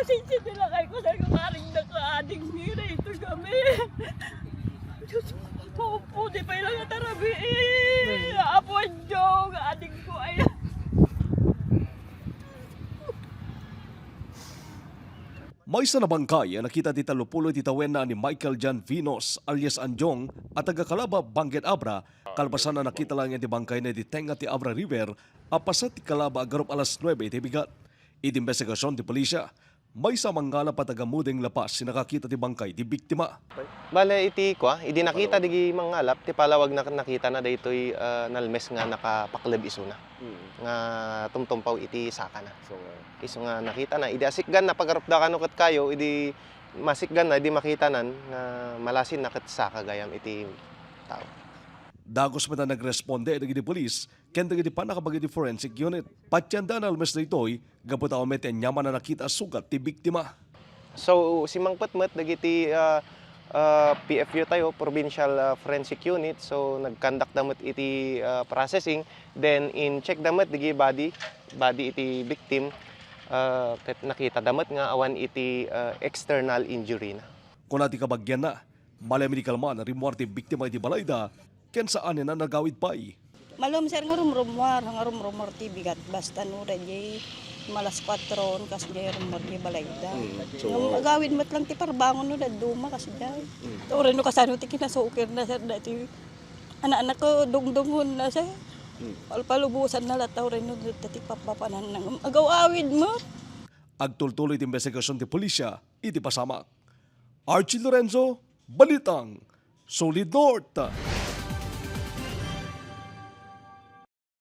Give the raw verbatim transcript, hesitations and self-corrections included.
Sisipilakay ko sa karing na kaading nira ito kami. Diyos ko po, di pa ilang atarabi eh. Apo Adyo, kaading ko ay. Maysa a bangkay a nakita ti tallopulo iti tawenna ni Michael John Vinos alias Anjong a taga Calaba, Benguet, Abra, kalpasan a nakita laeng ti bangkayna iti tengnga ti Abra River a paset ti Calaba a garup alas nuebe iti bigat. Iti imbestigasion ti pulisya, maysa a mangalap a taga Muding, La Paz ti nakakita ti bangkay ti biktima. Bale, iti kua, idi nakita digi mangalap, ti palawag na nakitana daytoy ah, nalmes nga nakapakleb isuna. Nga tumtumpaw iti sakana. So nga, Isu nga nakitana, idi asikganna, pagarupda kano ket kayo, idi masikganna, idi makitanan nga malasinna ket saka gayam iti tao. Dagus met a nagresponde dagiti pulis ken dagiti pannakabaga iti forensic unit. Patienda a nalmes daytoy gapu ta awan met ti aniaman a nakita a sugat ti biktima. So, simmangpet met dagiti ah, ah, P F U tayo, Provincial ah, Forensic Unit. So, nagkandakda met iti ah, processing. Then, in-check da met digi body, body iti victim, ah, ket nakita da met nga awan iti ah, external injury na. Kuna ti kabagianna, malay medical man a rimmuar ti biktima iti balayda ken saanen a nagawid pay. Malumser nga rumrummuar, nga rumrummuar ti bigat basta no daydiay malas kuatro kas diay rummuar diay balayda. Mm, so, Ngem agawid met lang ti parbangon no dadduma kas diay. Mm. Uray no kasano ti kinasukir na sir dati anak-anak ko dungdungon na sir. Mm. Palpalubusan na latta uray no dati papapanan na ngem agaw-awid met. Agtultuloy ti imbestigasion ti pulisya iti pasamak. Archie Lorenzo, Balitang Solid North.